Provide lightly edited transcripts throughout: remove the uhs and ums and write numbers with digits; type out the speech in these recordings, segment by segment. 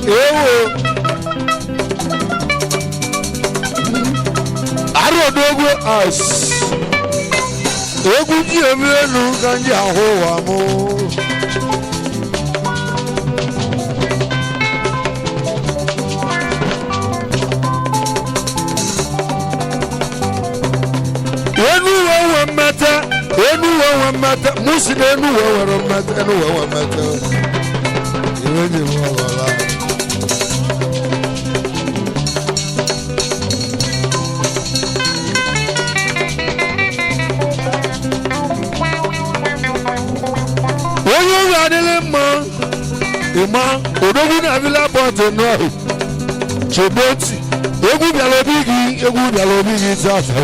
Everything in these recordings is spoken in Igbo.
Ewo arụ odogwu as egwu ji eme elu ka ndị ahụ ụwa mụ. Enu uwe nwe mmeta, enu uwe nwe mmeta, mụ si na enu uwe nwere mmeta, enu uwe nwe mmeta. Iwe ji m ọghọla. Onye ụlọ adịghị mma, ịma odogwu na abịla bọtụ nọọ chebe ntị, egwu bịara obi gị, egwu bịara obi gị tata.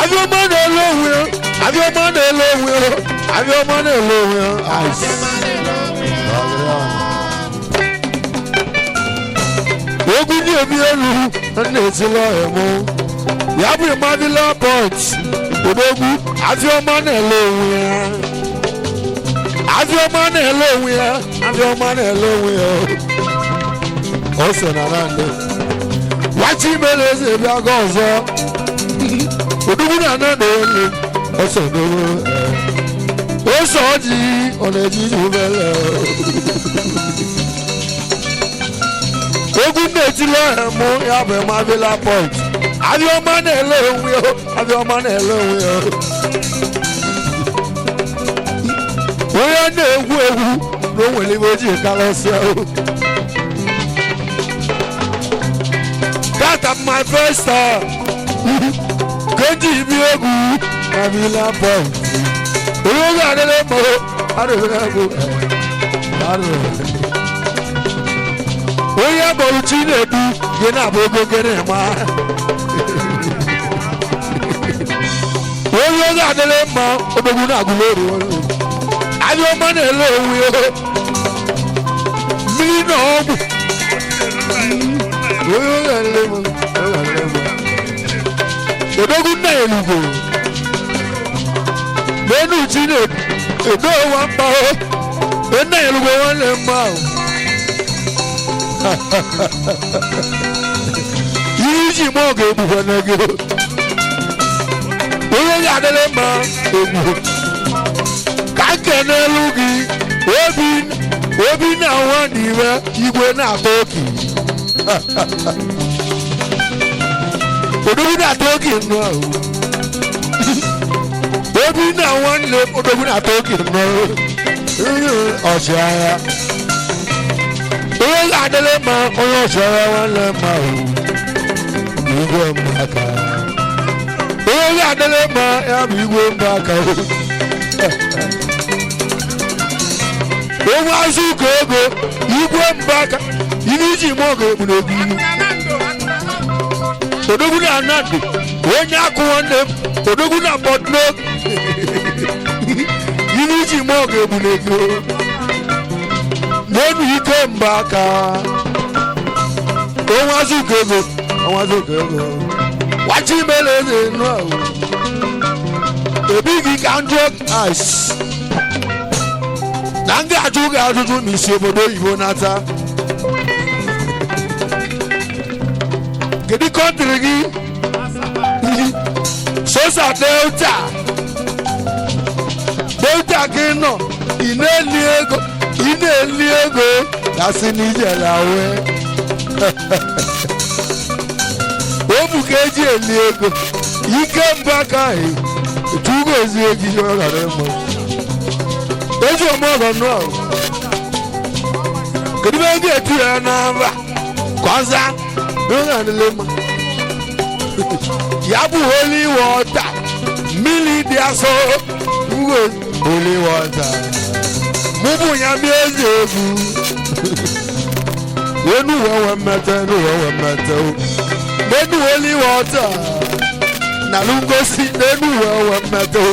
Abịọma na-ele onwe ya, abịọma na-ele onwe ya, abịọma na-ele onwe ya. Ice. Egwu ní èmi elu na-etili ọhịa mụ. Ya bụ ịmadịla pọt, odogwu, abịọma na-ele onwe ya. Abịọma na-ele onwe ya, abịọma na-ele onwe ya. O so na naanị. Wachi mere eze bịa ga ọzọ. Odogwu na anọ elu, o so n'owo. O so ọjị, ọ na-eji ubele. Egwu na-etili ọhịa mụ ya bụ Mavila Point. Abịọma na-ele onwe ya, abịọma na-ele onwe ya. Onye na-egwu egwu na o nwere ibe ojii karịsịa o. That am my first time. Keji ibi egwu Mavila Point. Onye oge adịghị mma o, adịghị egwu. Adịghị. Onye bọrọ Chinedu gị na-abụ ogo gịnị ma onye oge adịghị mma odogwu na-agụla oru abịọma na-ele onwe ya mmiri na ọgwụ onye oge adịghị mma oge adịghị mma odogwu nna elugo n'enu Chinedu edo wa mkpa o nna elugo nwanne mma o. Ihe iji mụọ ga-egbukwa na gị onye ga-adịrị mma egwu ka nke n'elu gị obi obi na nwa na iwe igwe na-atọ oki odogwu na-atọ oki nnọọ obi na nwanne m odogwu na-atọ oki nnọọ ọchịagha onye ga-adịrị mma onye ọchịagha nwanne mma o igwe mgbaka onye ga-adịrị mma ya bụ igwe mgbaka o onwe azụ ụka ego igwe mgbaka ihe iji mụọ ga-egbu n'egwu odogwu na anadụ onye akụ nwanne m odogwu na bọtno ihe iji mụọ ga-egbu n'egwu n'enu ike mgbaka onwe azụ ụka ego onwe azụ ụka ego wachi mere eze nụ ahụ ebi gị ka njọ ice na ndị ajụ gị ajụjụ ma isi obodo oyibo nata kedu country gị sosa Delta Delta gị nọ ị na-eli ego ị na-eli ego gasị n'ijela wee obu ka eji eli ego ike mba ka etugo ezi ego ihe ọ ghara ịmụ eji ome ọgọ nụọ kedu ebe ga-etu ya n'aba ka ọza n'oge adịla mma ya bụ holy water mmiri dị asọ ugo holy water mụ bụ ya bịa eze egwu enu wewe mmete enu wewe mmete o n'enu holy water na ngosi n'enu wewe mmete o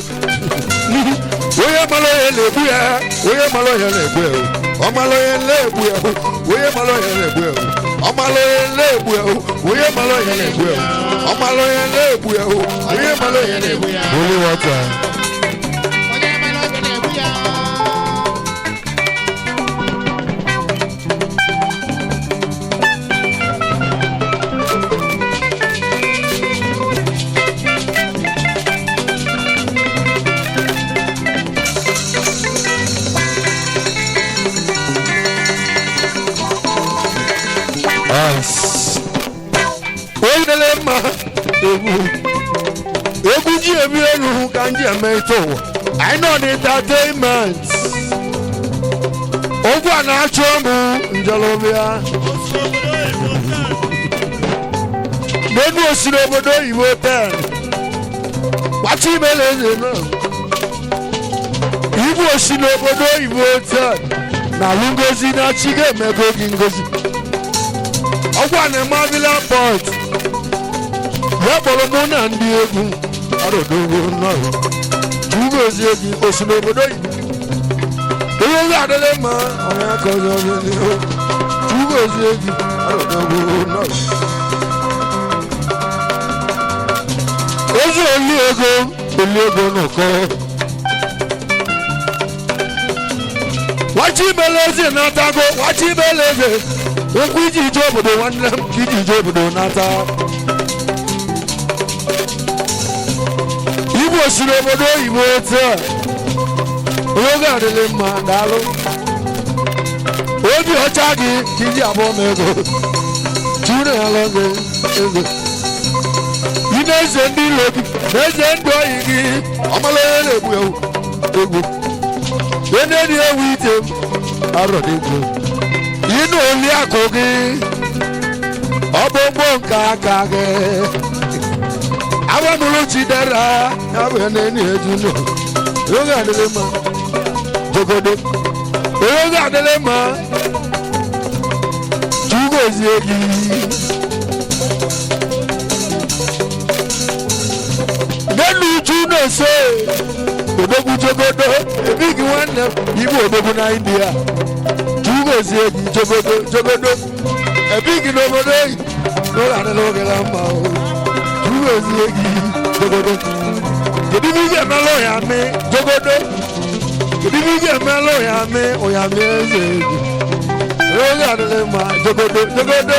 onye mara onye na-egbu ya onye mara onye na-egbu ya ọ mara onye na-egbu ya onye mara onye na-egbu ya ọ mara onye na-egbu ya onye mara onye na-egbu ya. Ọmalụ onye na-egbu ya o. Onye malụ onye na-egbu ya. Holy water. Ice. Onye lele mma egwu. Egwu ji emi elu ka m ji eme ite ụwa. Anyị nọ n'entertainment. Ogwu a na-achọ m njelụbịa. N'elu osi n'obodo oyibo ten. Gbachi imele eze nọ. Igwe osi n'obodo oyibo ten. Na alụ ngozi na chi ga-emego gị ngozi. Ọgwụ a na-eme abịla pọt. Ya kpọrọ mụ na ndị egwu arụdogo nnọọ. Chugozie gị osi n'obodo oyibo. Ihe oge adịla mma onye aka ọzọ bịa n'ihu. Chugozie gị arụdogo nnọọ. Ezi oli ego oli ego n'ụkọ. Wachi imele eze natago wachi imele eze. Ụkwụ iji ije obodo nwanne m ka iji ije obodo nata. Igbo si n'obodo oyibo taa. Oge adịghị mma daalụ. Obi ọcha gị ka iji abụọ m ego. Churu ya lụ gị ego. Ị na-eze ndị ilo gị na-eze ndị oyi gị ọmala onye na-egbu ewu egwu. Onye na-eri ewu ite m arọ n'egwu. Ị na oli akụ gị ọgbụgbọ nke aka gị. Awamuru Chidera ya bụ ya na-enye eju nọ. Oge adịghị mma jogodo. Oge adịghị mma chugozie gị. N'elu uju na-ese odogwu jogodo ebi gị nwanne m ibu odogwu na India. Chugozie gị jogodo jogodo ebi gị n'obodo oyi n'ụlọ adịla oge na mma o. Chugozie gị jogodo. Kedu ibe ị ga-emela ụya mi jogodo? Kedu ibe ị ga-emela ụya mi ụya mi eze gị? Oge adịla mma jogodo jogodo.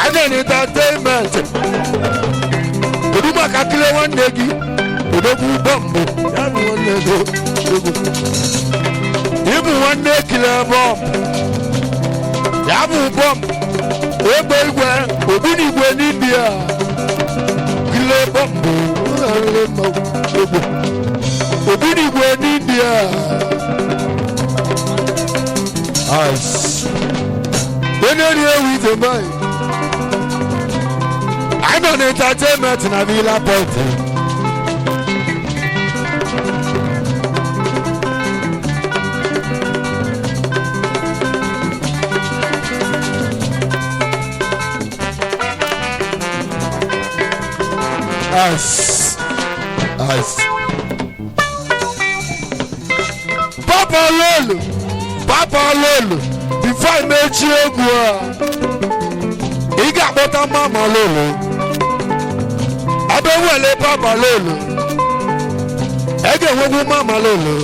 Anyị na entertainment. Kedu maka kile nwanne gị? Odogwu bọmbụ ya bụ nwanne gị odogwu. Ịbụ nwanne kile bọmbụ. Ya bụ bọmbụ. Egbe igwe ogbunigwe n'India. Kile bọmbụ egbe. Ogbunigwe n'India. Ice. Onye ri ewu ite mbai. Anyị nọ n'entertainment na Villa Point. Ice. Ice. Papa Lolo. Papa Lolo. Before I mechie egwu a, ị ga-akpọta Mama Lolo. Ebe nwere Papa Lolo, ị ga-enwegwu Mama Lolo.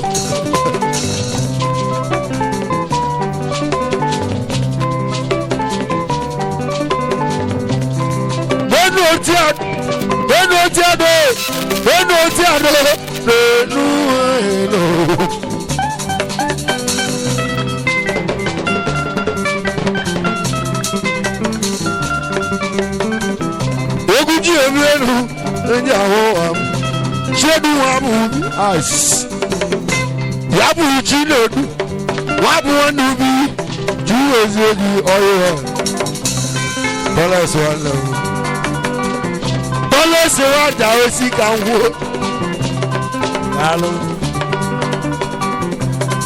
N'enu oti a, n'enu oti ado, n'enu oti ado, n'enu enu. Egwu ji emi elu ndị ahụ am. Chedu nwa bụ ice. Ya bụ Chinedu, nwa bụ nwanne ubi, ju ezi egwu ọyị ya. Bọ́lá nwanne m. Bọ́lá wa da osi ka m gwuo. Daalụ.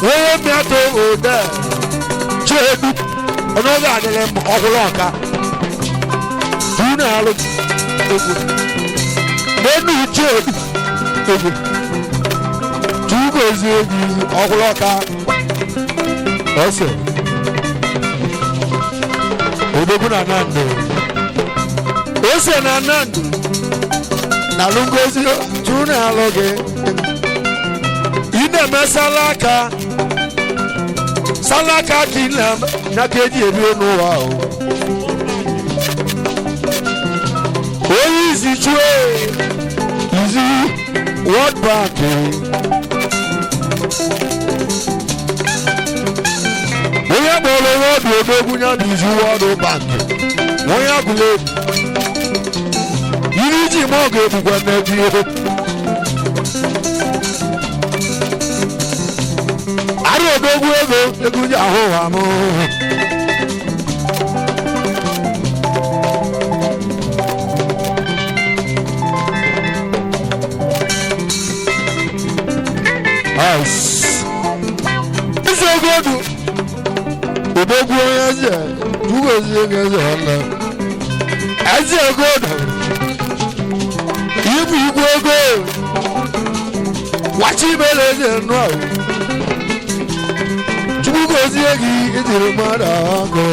Onye mmetụ ode Chedu, ọnụ adịghị m ọhụrụ ọka. Ju na-alụ egwu. N'enu Chedu egwu. Chugozie egwu ọhụrụ ọka. Ose. Odogwu na Nando. Ose na Nnamdi na Ngozi tụrụ na-alụ gị. Ị na-eme salaka salaka ka ị na-eme ya ka eji ebi n'ụwa ahụ. Onye izi chue izi World Bank. Onye kpọrọ wọdụ odogwu ya na izi World Bank. Onye agụla iri ji ma ọ ga-egbukwa n'ebi ihe. Arụ odogwu ego ego ji ahụ ụwa m. Ice. Eze ogodu. Odogwu onye eze. Ugozi ego eze ọla. Eze ogodu. Ibu igwe ego. Wachi imele eze nnụọ. Chukwu gozie gị ijiri mmadụ ọgụ.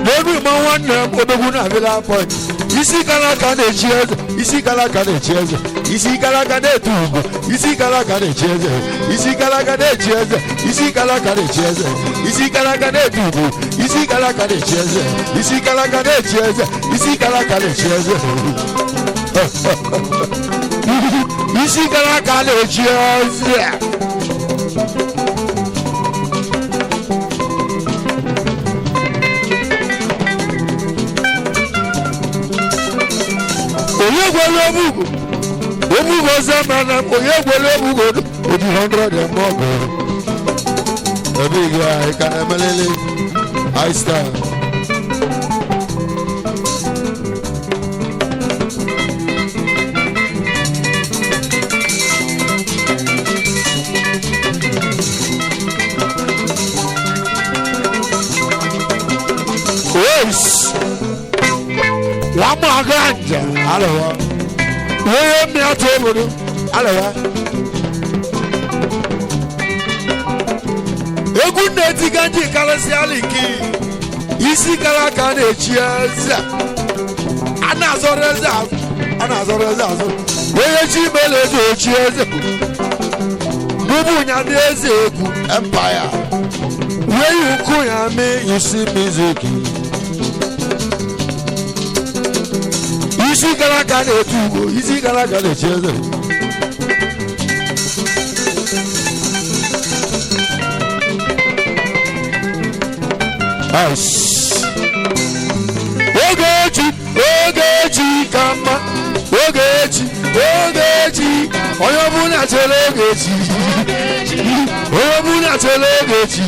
N'elu ịma nwanne m odogwu na Villa Point. Isi gara aka na-echi eze, isi gara aka na-echi eze, isi gara aka na-etu ugo, isi gara aka na-echi eze, isi gara aka na-echi eze, isi gara aka na-echi eze, isi gara aka na-etu ugo, isi gara aka na-echi eze, isi gara aka na-echi eze, isi gara aka na-echi eze. Isi gara aka na-echi eze. Onye gwere omugo omugo ọzọ mana onye gwere omugo obi 100 and more go. Ebe ị ga ị ka na-emelele high star. Yes. Wàá mú aga njà alẹ́wà. Wọ́n mi àti obodo alẹ́wà. Egwu na-eti ka nji karịsịa aliki. Isi kara aka na-echi eze. A na-azọrọ eze azụ. A na-azọrọ eze azụ. Onye chi mele eze ochi eze. Bụbụ nya ndị eze egwu empire. Where you go ya me you see music. Isi gara aga na-etu ugo, isi gara aga na-echi eze. Ice. Ogechi, Ogechi ka mma, Ogechi, Ogechi, onye ọbụla chere Ogechi, onye ọbụla chere Ogechi,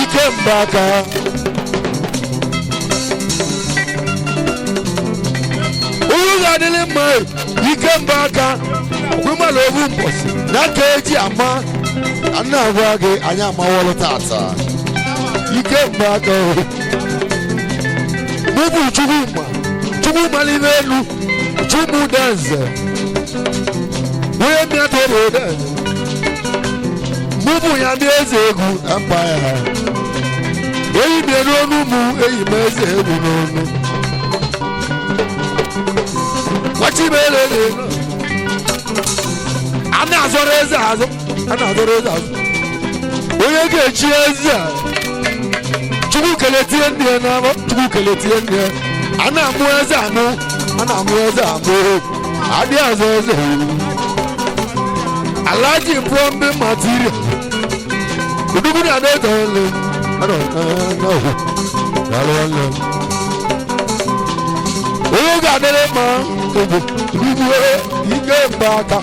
ike mbaka. Unu ga-adịrị mma ike mba aka ọkwụmala obu mbọsị na ka eji ama ana agwa gị anyị amawọlụ tata ike mba aka mụbụ Chukwuma Chukwuma n'ime elu Chukwu denze onye mmịata obodo denze mụbụ ya ndị eze egwu empire eyi m n'onu mụ eyi m eze egwu n'onu. A na-azọrọ eze azụ, a na-azọrọ eze azụ. Onye ga-echi eze a, Chukwu keletie ndị ya n'ama, Chukwu keletie ndị ya. A na-amụ eze amụ, a na-amụ eze amụ. Adị azụ eze. Alhaji plumbing material. Odogwu na ada eze ele. Ada ele. Onye ga-adịrị mma ogbo igwe ike mba aka.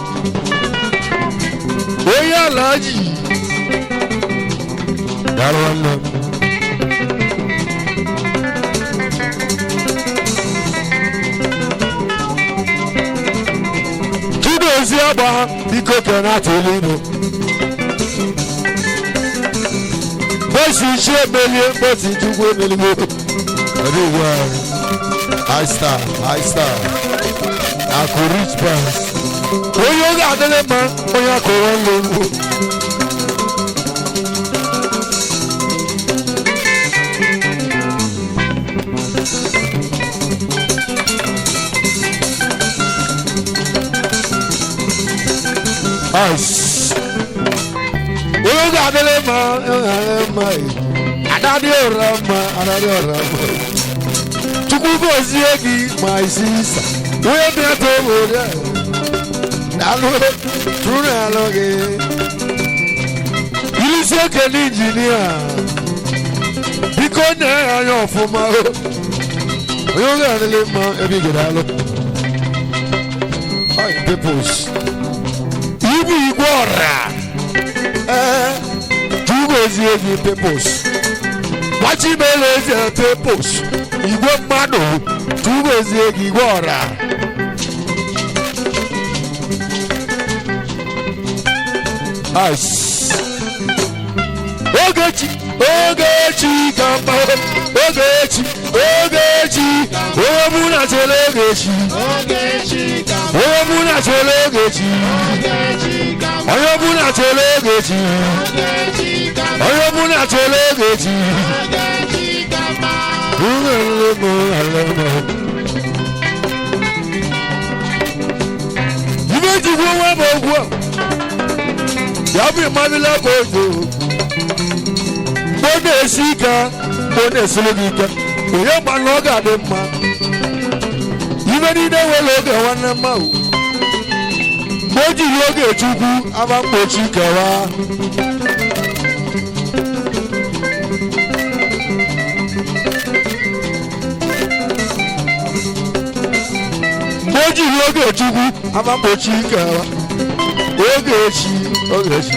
Onye Alhaji. Daalụ nwanne m. Chidozie agba biko kena atụla ime. Bosi chi emelie, bosi chukwu emelie. Ebe ugbu a, high star, high star. Akụ rich pass. Onye oge adịghị mma, onye akụrụ nlu. Ice. Onye ga-adịrị mma, mma, adadị ụra mma, adadị ụra mma. Chukwu gozie gị, my sister. Onye bịa obodo a. Daalụ, tụrụ alụ gị. Ilisi ekele injinia. Biko nye ya anya ọfụma. Onye ga-adịrị mma ebe ị ga-alụ. Peoples. Ibu igwe ọra. Ee, Chukwu gozie gị, peoples. Gbachibele eze, peoples. Igwe mmadụ, Chukwu gozie gị, igwe ọra. Ice. Ogechi, Ogechi ka mma, Ogechi, Ogechi, onye mụ na chere Ogechi, Ogechi ka mma. Onye mụ na chere Ogechi, Ogechi ka mma. Onye mụ na chere Ogechi, Ogechi ka mma. Onye mụ na chere Ogechi. Ogechi ka mma. Alemo, alemo. Ibe jikwa nwa m okwu a, ya bụ ịmalila ka ojo. Mgbe ọ na-esi ike, mgbe ọ na-esiri gị ike, onye ma na ọ ga-adị mma. Ibe niile nwere oge, nwanne mma o. Mgbe o jiri oge Chukwu, ama mkpochi kewa. Mgbe o jiri oge Chukwu, ama mkpochi kewa. Oge echi, oge echi,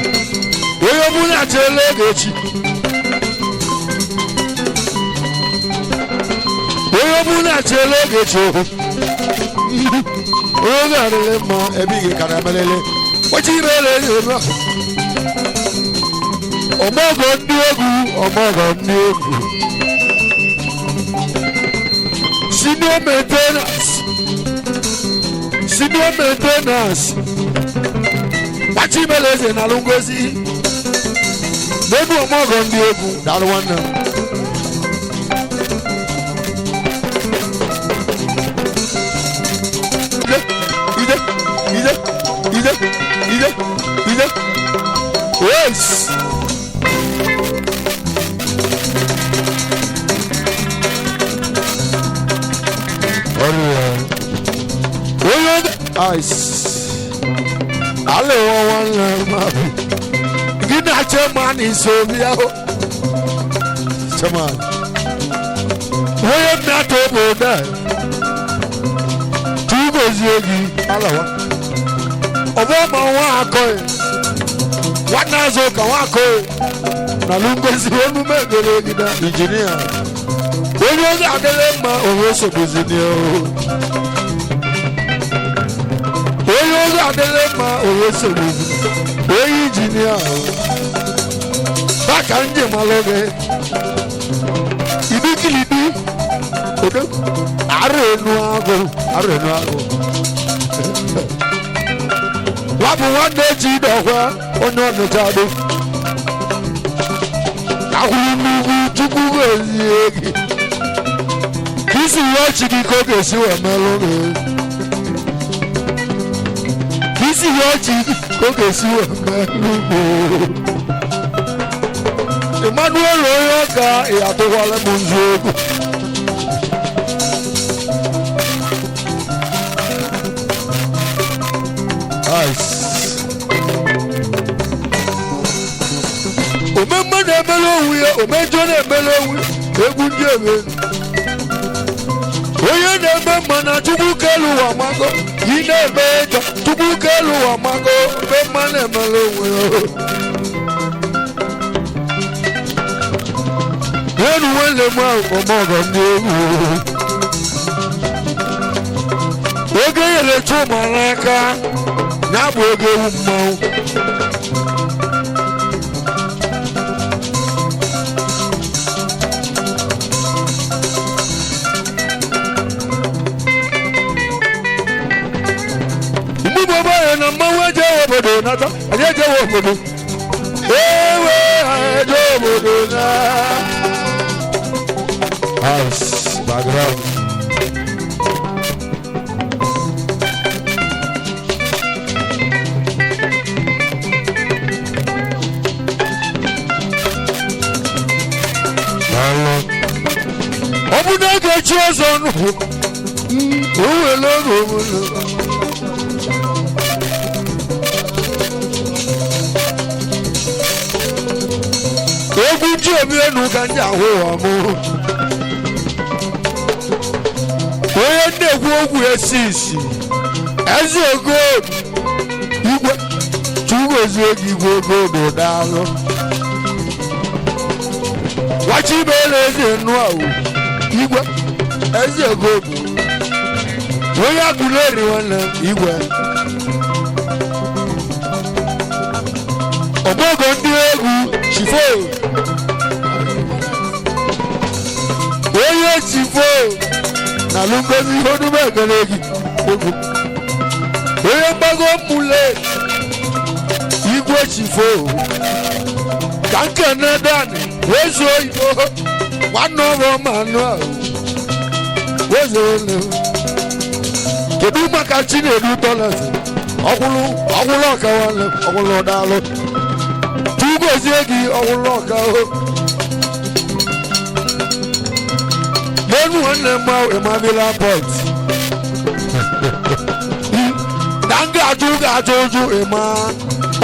onye mụ na chere oge echi, onye mụ na chere oge echi, onye ga-adịrị mma ebe ị ga-ekara emelele kpochi imele ebe ọmọgọ ndị egwu, ọmọgọ ndị egwu, senior maintenance, senior maintenance, gbachibele eze na alụ ngozi n'egwu, ọmọgọ ndị egwu, daalụ nwanne m. Ide, ide, ide, ide, ide, yes. Ọrụ ya onye ice alịwọ nwanne m abụ gị na chairman iso bịa hụ chairman onye mmetọ obodo a tugozie gị alawa ọbụ ma nwa akọghị nwanne azụ ka nwa akọghị na lungozi omume egere gị na injinia onye oge adịghị mma onwe sogbuzini o onye oge adịghị mma onwe sogbuzini onye injinia baka njem alụ gị ibikilibi odo arụ enu agụ, arụ enu agụ wabụ nwanne ji dọkwa onye ọnịcha dị ahụrụ n'ugwu. Chukwu gozie gị ka isi ya ọchị gị ka ọ ga-esi wee melụ gị, ka isi ya ọchị gị ka ọ ga-esi wee melụ gị. Emmanuel onye ọka ị atụkwala m nzu egwu. Ice. Omemme na-emere onwe ya, omejọ na-emere onwe ya, egwu ndị eme onye na-eme mma na Chukwu kelu ụwa mago ị na-eme ịjọ. Chukwu kelu ụwa mago ome mma na-emere onwe ya. Enu nwanne m ahụ ọmọgọ ndị egwu oge nyere Chuma n'aka ya bụ oge ewu mmanwụ. Mgbe gbogbo anyị na mmanwụ ejewe obodo nata, anyị ejewe obodo ewe, eje obodo na house background. Daalụ. Ọ bụ na ga-echi ọzọ nụ. O were oge obodo. Egwu ji obi enu ka ndị ahụ ụwa mụ. Onye na-ekwu okwu esi isi. Eze ogo igwe chugozie gị igwe ogo daalụ. Wachibere eze nụ ahụ igwe eze ogo onye agụleri nwanne m igwe. Ọgbọgọ ndị egwu chifo onye chifo na alụmgozi ihe onume ekele gị egwu onye mgbago mmule igwe chifo ka nkene dani wezuo oyibo nwanne ọrụ manuel wezuo olu kedu maka Chinedu dollars ọkwụlụ ọkwụlụ ọka nwanne ọkwụlụ daalụ tugozie gị ọkwụlụ ọka o n'enu nwanne m ahụ Emmanuel Port na m ga-ajụ ga-ajụ ụjụ ịma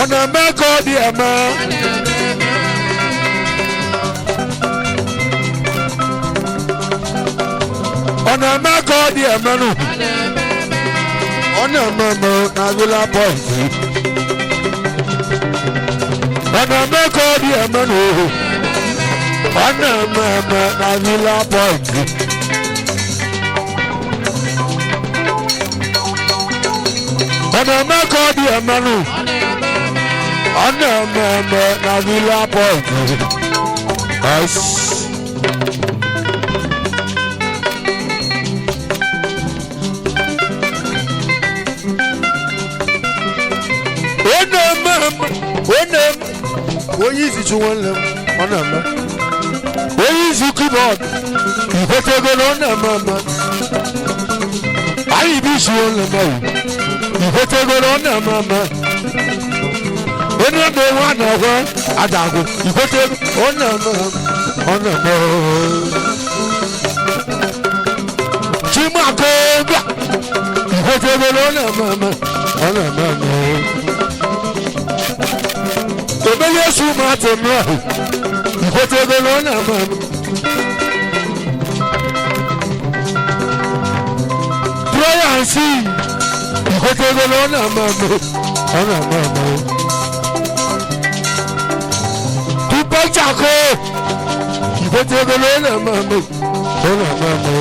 ọ na-eme ka ọ dị eme ọ na-eme ka ọ dị emenụ ọ na-eme eme na Villa Point ọ na-eme ka ọ dị emenụ ọ na-eme eme na Villa Point ọ na-eme ka ọ dị emenụ ọ na-eme eme na Villa Point. Yes. Ọ na-eme eme, ọ na-eme onye isi chi nwanne m ọ na-eme onye isi kibọọdụ ikwetego na ọ na-eme eme anyị bụ isi nwanne m ahụ ikwetego na ọ na-eme eme onye na enwe a na-ekwe adagụ ikwetego ọ na-eme ọ na-eme chimakoga ikwetego na ọ na-eme eme ọ na-eme eme ebele esu ma tẹ̀mí ọ̀hún ìkọ́tẹ́ ebe lọ náà máa mú. Prayer and see ìkọ́tẹ́ ebe lọ náà máa mú ọ̀nà máa mú. Dúpẹ́ jàkó ìkọ́tẹ́ ebe lọ náà máa mú ọ̀nà máa mú.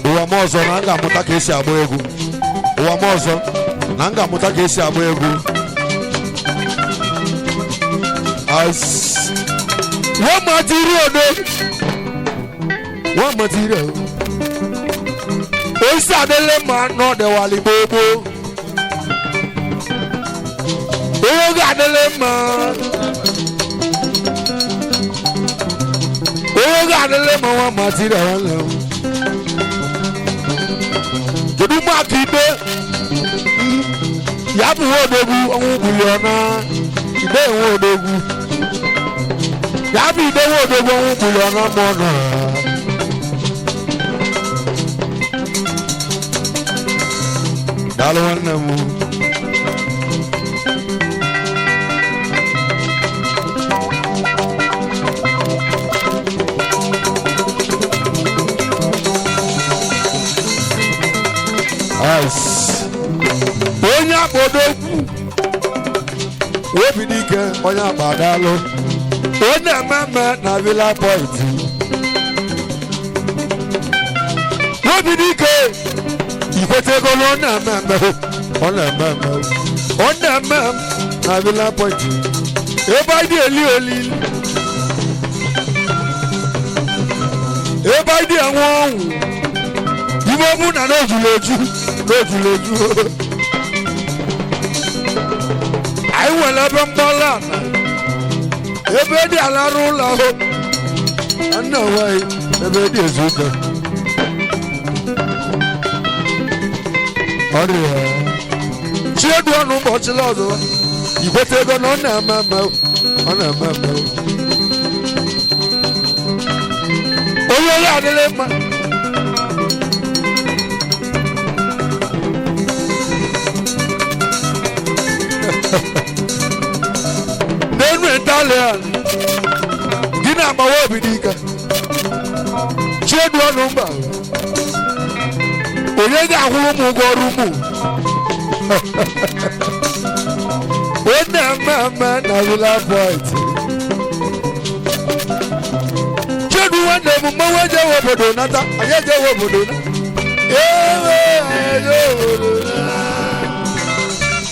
Ụwa m ọzọ na m ga-amụta ka esi agba egwu. Ụwa m ọzọ na m ga-amụta ka esi agba egwu. Wọ́n máa ti rí òde. Wọ́n máa ti rí òde. Osi adele ma nọ dewali gbogbo. Owó ga adele ma. Owó ga adele ma wọ́n máa ti rí àwọn lẹ́wọ̀n. Kedu maka ikpe ya bụ nwa odogwu ọnwụ gbuli ọna ide nwa odogwu ya bụ ide nwa odogwu ọnwụ gbuli ọna ma ọ nọ daalụ nwanne m. Yes. Onye akpa odogwu obi n'ike onye akpa adaalụ onye ememe na Villa Point obi n'ike ikwetego na ọ na-eme eme ọ na-eme eme ọ na-eme na Villa Point ebe anyị dị eli olili ebe anyị dị enwe ọnwụ ibe ọ bụ na n'ojulu eju n'ojulu eju anyị nwere ebe mgbala ala ebe dị ala arụ ụlọ ahụ Nna nwanyị ebe dị ezu ụka. Ọ dị ya. Chiedu ọnụ ụbọchị ọzọ. Ikweta ego na ọ na-eme eme. Ọ na-eme eme. Onye onye adịla mma. N'enu Italian, gị na-agbawa obi n'ike. Chiedu ọnụ mba. Onye ga-akwụrụ m ụgwọ ọrụ mụ? Onye eme eme na Villa Point. Chiedu nwanne m mmanwụ ejewe obodo nata, anyị ejewe obodo na. Ewe eje obodo na.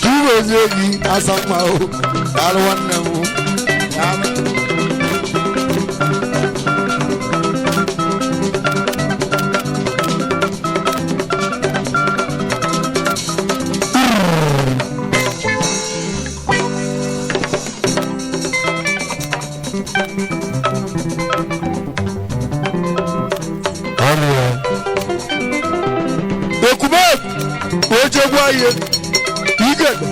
Ka iwe ozi gị asa mma o. Daalụ nwanne m. Daalụ. Ọrịa. Ekwumeku ojegbu ihe. Igede,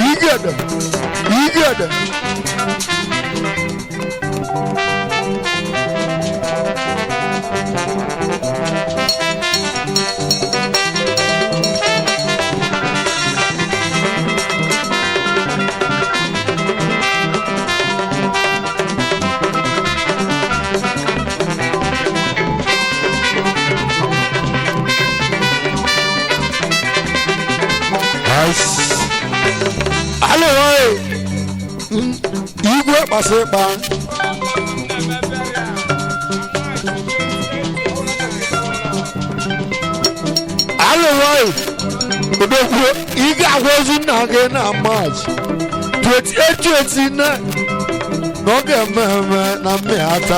igede, igede. Alụghị igwe kpasị ịkpa. Alụghị odogwu ị ga-agwa ozu nna gị na March 28 29 na ọ ga-eme eme na mmịata.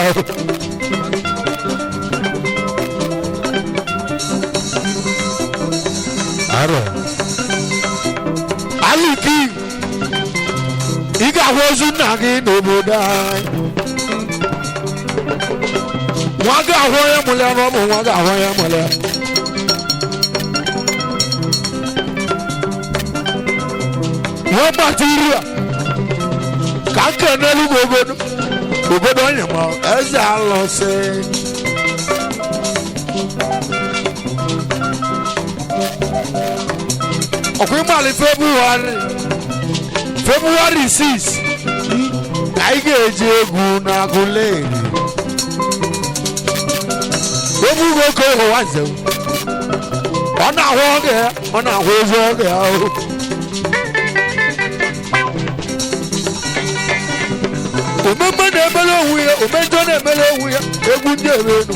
Arọ. Alụki ị ga-ahụ ozu nna gị n'obodo anyị. Nwa ga-ahụ onye mụrụ ya na ọ bụ nwa ga-ahụ onye mụrụ ya. Nwa gbata iri a ka nke n'elu bụ obodo obodo onye ma eze alụsị. Ọkwa ịgbalị February 6 ka anyị ga-eji egwu na Aguleri. Egwu nwoke ụwa nze ọ na-ahụ oge ya, ọ na-ahụ ozu oge ya o. Omemme na-emere onwe ya, omejọ na-emere onwe ya, egwu ndị emenu.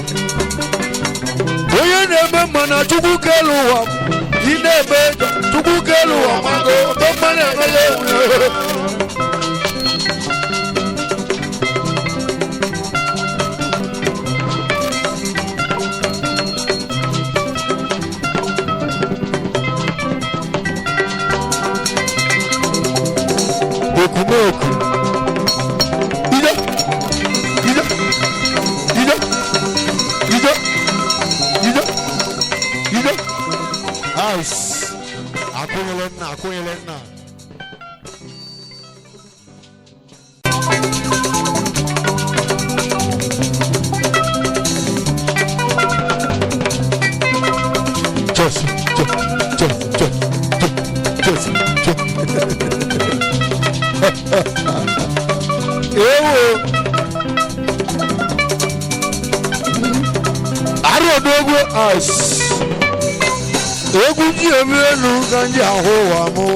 Onye na-eme mma na Chukwu kelu ụwa, ị na-eme njọ, Chukwu kelu ụwa mago, omemme na-emere onwe ya. Ekumeku. Ide, ide, ide, ide, ide, ide. House. Akwụnyere nna, akwụnyere nna. Just, just, just, just, just, just. Ewo. Arụ odogwu as. Egwu ji eme elu ka nji ahụ ụwa mụ.